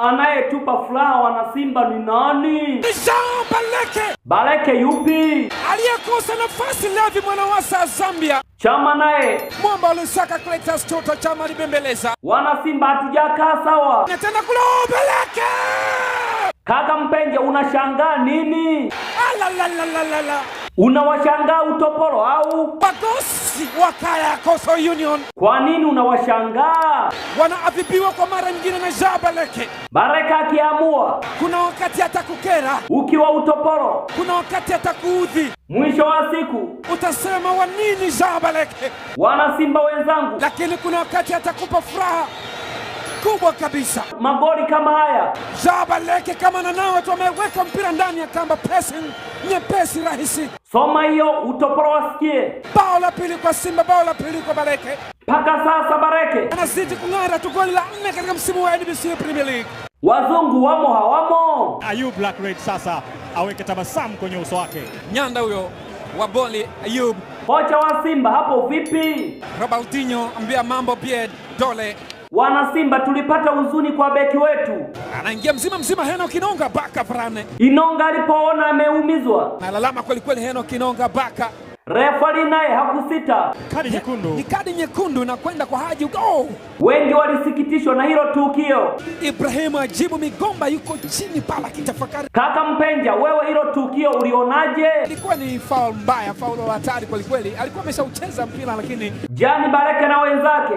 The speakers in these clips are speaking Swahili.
Anayetupa furaha wanasimba ni nani? Ni Jean Baleke. Baleke yupi? Aliyekosa nafasi Levi Mwanawasa Zambia. Chama naye Mwamba Lusaka Clatous Chota Chama alibembeleza. Wanasimba hatujakaa sawa. Na tena kule Baleke! Kaka Mpenja, unashangaa nini? Alalalalala. Unawashangaa utopolo au? Wagosi wa Kaya Coastal Union Kwa nini unawashangaa? wanaadhibiwa kwa mara nyingine na Jean Baleke. Bareka akiamua, Kuna wakati atakukera, ukiwa utopolo, kuna wakati atakuudhi, mwisho wa siku utasema wa nini Jean Baleke, wanasimba wenzangu, lakini kuna wakati atakupa furaha kubwa kabisa. Magoli kama haya Jean Baleke kama nanawe tu ameweka mpira ndani ya kamba, pressing nyepesi rahisi. Soma hiyo utopolo wasikie. Bao la pili kwa Simba, bao la pili kwa Baleke. Mpaka sasa Bareke Anazidi kung'ara tu, goli la 4 katika msimu wa NBC Premier League. Wazungu wamo hawamo? Ayub Black Red sasa aweke tabasamu kwenye uso wake. Nyanda huyo wa boli Ayub. Kocha wa Simba hapo vipi? Robertinho ambia mambo bie dole. Wana Simba tulipata huzuni kwa beki wetu. Anaingia mzima mzima Heno Kinonga Baka Vrane. Inonga alipoona ameumizwa. Analalama kweli kweli Heno Kinonga Baka. Refari naye hakusita. Kadi nyekundu. Ni kadi nyekundu na kwenda kwa Haji. Oh! Wengi walisikitishwa na hilo tukio. Ibrahimu ajibu Migomba yuko chini pala akitafakari. Kaka Mpenja, wewe hilo tukio ulionaje? Ilikuwa ni foul mbaya, foul hatari kweli kweli. Alikuwa ameshaucheza mpira lakini Jani Bareke na wenzake.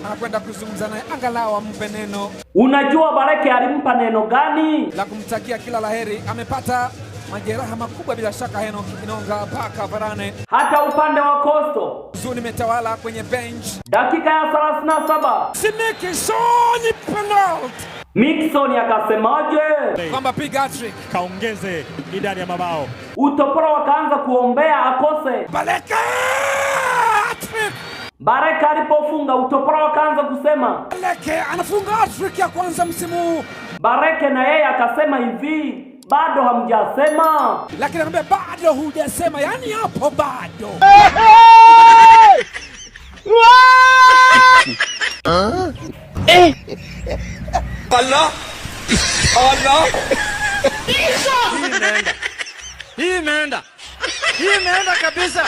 anakwenda kuzungumza naye angalau ampe neno Unajua Bareke alimpa neno gani? la kumtakia kila laheri. Amepata majeraha makubwa bila shaka Heno Kinonga Baka Varane. Hata upande wa Coastal. Huzuni imetawala kwenye bench. Dakika ya 37. Simikisoni penalty. Mixon akasemaje? Kwamba piga hat-trick. Kaongeze idadi ya mabao. Utopolo wakaanza kuombea akose. Baleke hat-trick. Bareka alipofunga Utopolo wakaanza kusema. Baleke anafunga hat-trick ya kwanza msimu huu. Bareke na yeye akasema hivi, bado hamjasema. Lakini anambia bado hujasema, yani hapo bado. Allah. Allah. Hii imeenda. Hii imeenda. Hii imeenda kabisa.